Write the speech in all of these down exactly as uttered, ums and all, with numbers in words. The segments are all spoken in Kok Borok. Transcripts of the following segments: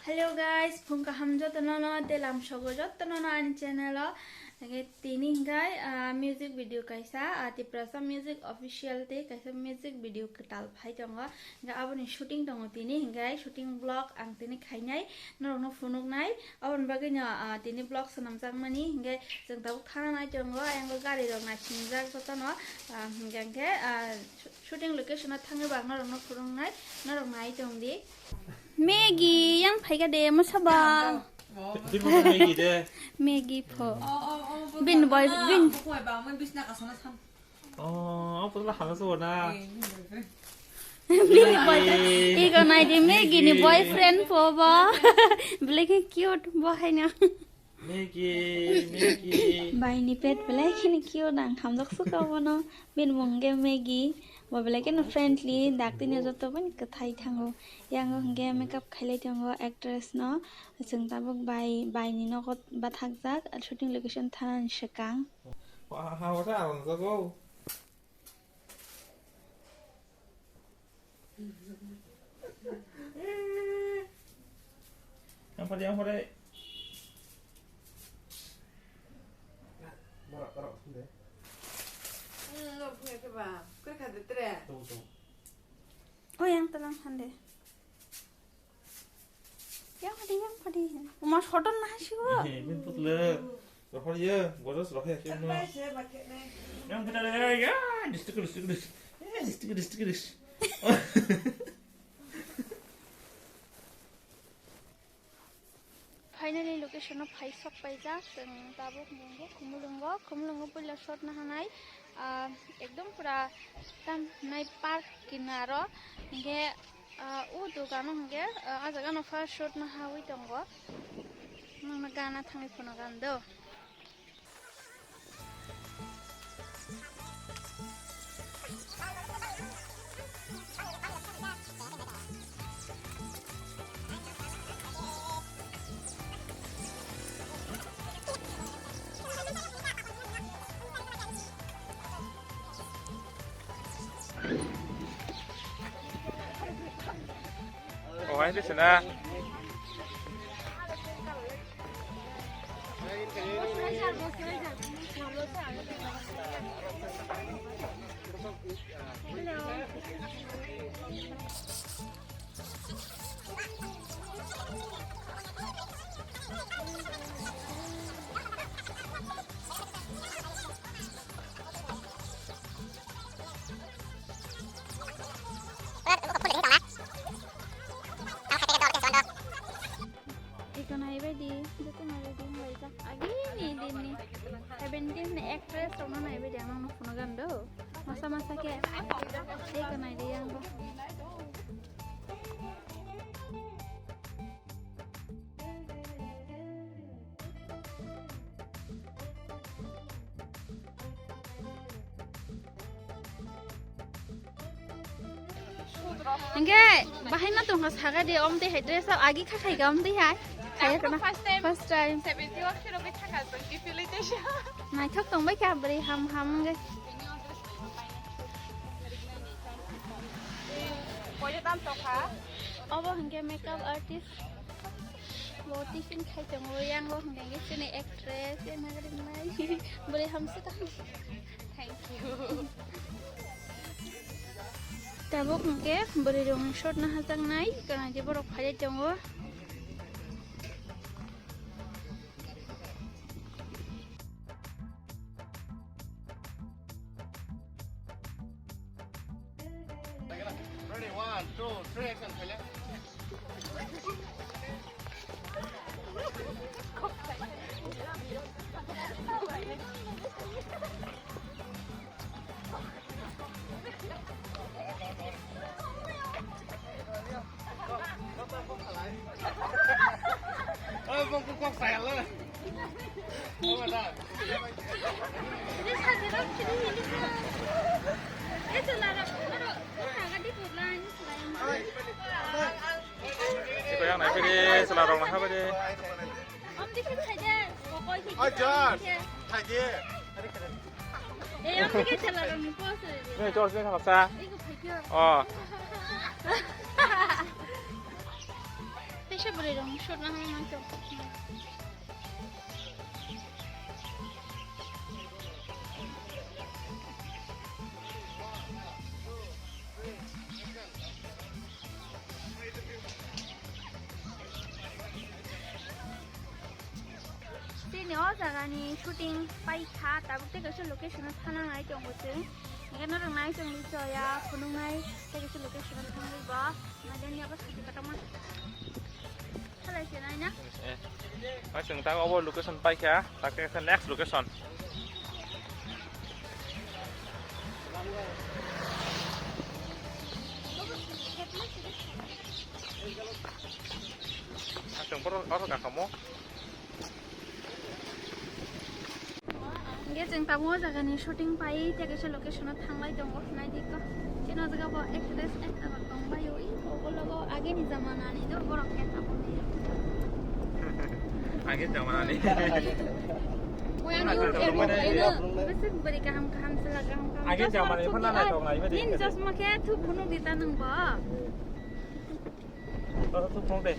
Hello guys, phung kaham jotono no, telam sogo jotono no ani channel o. Hingke tini hingkai, ah, music video kaisa, ah, Tiprasa Music Official tei kaisa music video kwtal phai tongo. Hingke aboni shooting tongo tini, hingke shooting vlog ang tini khainai, norokno phunuknai. Aboni bagwi no, ah, tini vlog swnamjakmani, hingke chwng tabuk thana nai tongo, ayang gari rok naisingwjak jotono, ah, hingke, hingke, ah, shooting location o thangwi bo ang norokno phunuknai, norok nai tongdi. Maggie, yang phaika de, masa ba? Tini Maggie de. Maggie pho. Oh, oh, oh, Bin boy, bin. Buku ba, mui bisna kasana san. Oh, ang putla hala so na. Bin boy. Iko nai de Maggie ni boyfriend pho ba. Black cute bo hai na. Maggie, Maggie. Bai ni pet belai kheno cute, ang hamjak suka bono. Bini mung hwnkhe Maggie. Bo belai kheno friendly, dak tini joto bai kwthai thango. Yang hwnkhe makeup khailai tongo actress no. Chwng tabuk bai, bai ni nogo bathakjak, shooting location thanani swkang. Wa, ha, wa, ta, ang jago. Yang pada, yang pada. Borok, borok, sini. Hmm, lo punya ke ba? Kau kada tere. Tuh, tuh. Oh, yang telang hande. Yang padi, yang padi. Uma soton na siwa. Eh, min putla. Rohor ye, boros rohor ye, kemno. Yang kita le, ya, distik, distik, distik. Eh, distik, distik, distik. Finally, location o phai sok paijak, chwng tabuk nungbo Khumulwngo, Khumulwngo puila shot nahanai, ah, ekdom pura tam nai park kinaro, hingke, ah, o dogano hingke, ah, a jagano first shot nahawi tongo, nangna gana thangwi phunukgano do. Oh, hai, di sana. Eko naibaidi, joto naibaidi, wnglaijak. Agini dinni seventeen ni actress rokno naibaidi, ang nokno phunukgano do. Masa masa khe eko naidi yang bo. Hingke bahai ma tongkha saka de, om twi hai dress up agi kha khai ka om twi hai. Khaya khana first time. First time. Seventy one khe rogwi thangkha twenty felicitation. Naithok tongbai kha bwrwi ham ham wngwi. Boyo tam tokha. Obo hingke makeup artist. Bo tiffin khai tongo, yang bo hingke chini actress, yang nagari nai. Bwrwi hamsi tong. Thank you. Tabuk hingke bwrwi rokni shot nahajaknai, gana je borok phaiwi tongo. Ready, one, two, three, action, khaile. Oy, bong kok saya lo. Ini saja dong, sini, sini. Itu lara, lara, lara di pulang, selain. Iko yang naik pede, selarong lah pede. Om di sini saja, pokoknya. Ajar, saja. Eh, om di sini selarong ni pose. Ini cor sini kakak sa. Iko phaikyo. Oh. Tei Bwrwi rok shoot na hwnwi tong. Chini o jaga ni shooting pai kha, tabuk tei kaisa location o thana nai tongo chwng. Hingke norok nai tongdi choya phunuknai tei kaisa location o thangwi bo. Maidani abo sadi kotorma. Halai se nai na? Eh. Bai chwng tak obo location pai kha, tak khe next location. Aswng borok oro kakamo. Hingke chwng tabuk o jaga ni shooting pai tei kaisa location o thanglai tongo, nai di kho. Chini o jaga bo actress actor rok tong bai o, i bo logo ageni jamana ni do borok khe tabuk ni. Ageni jamana ni. Oya ni o khe bo khe no. Bwswk bwrwi kaham kaham sela kaham kaham. Ageni jamana ni phano nai tongo, nai bai. Nini chosma khe thuk phunuk di ta nwng bo. Oro thuk phunuk de.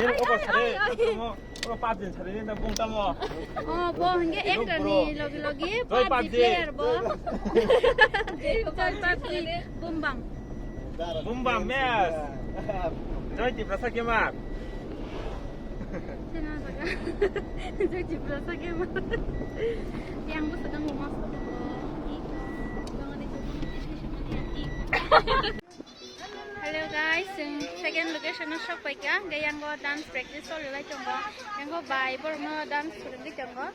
Ai, obo ai, sare, ai, ai. Obo, obo pap din sare, na bung tamo. Oh, bo hingke actor ni logi logi pap di player bo. Joy pap di. Bumbang. Bumbang mes. Joy Tiprasa Gamer. Sena jaga. Joy Tiprasa Gamer. Yang bo sedang lemas ko. Hello guys, chwng second location o sok paikha, hingke yango dance practice choli lai tongo, yango bai borokno dance phwrwngwi tongo.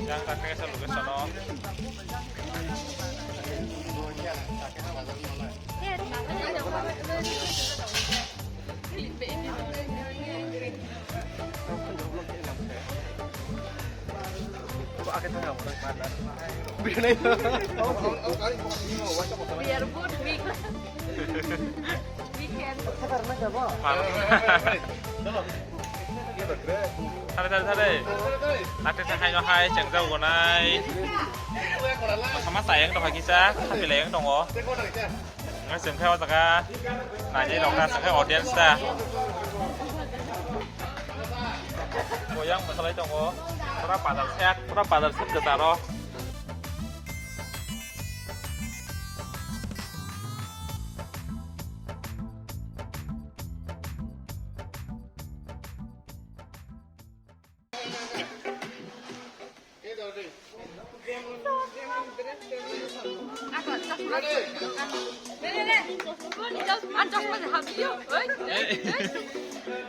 Yang tak kayak selalu ke sono. We are both weak. We can. Thare, thare, thare. Ate thang hai no hai, cheng jau gonai. Sama sayang to hagi sa, tapi layang tongo. Ngai cheng khai o jaga. Nai rok ta, cheng khai audience ta. Boyang masalai tongo. Pura padal set, pura padal set ke taro.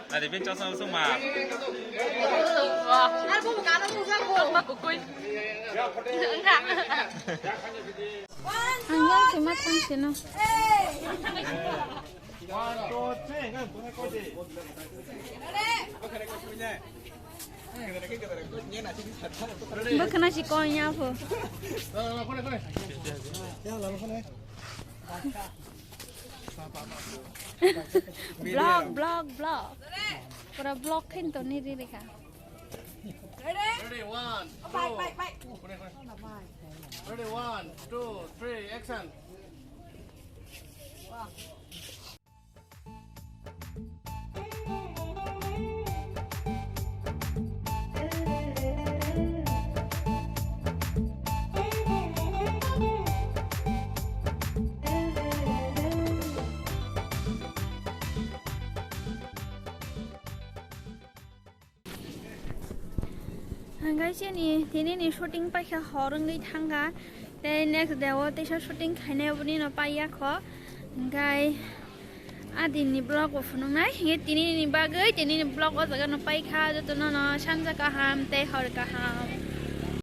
Ani bin chosma usung ma. Wah. Chosma kukui. Ang yang sima thang sino. One, two, three. Bwkhwna si koi ya pho. Vlog, vlog, vlog. Pura vlog khain to ni ri ri kha. Ready? Ready, one, two. Ready, one, two, three, action. Hingke chini tini ni shooting paikha hor wngwi thangkha. Tei next day o teisa shooting khainai, oboni no paiya kho. Hingke Adini vlog bo phunuknai, hingke tinini bagwi, tinini vlog o jaga no paikha, joto no no sanja kaham, tei hor kaham.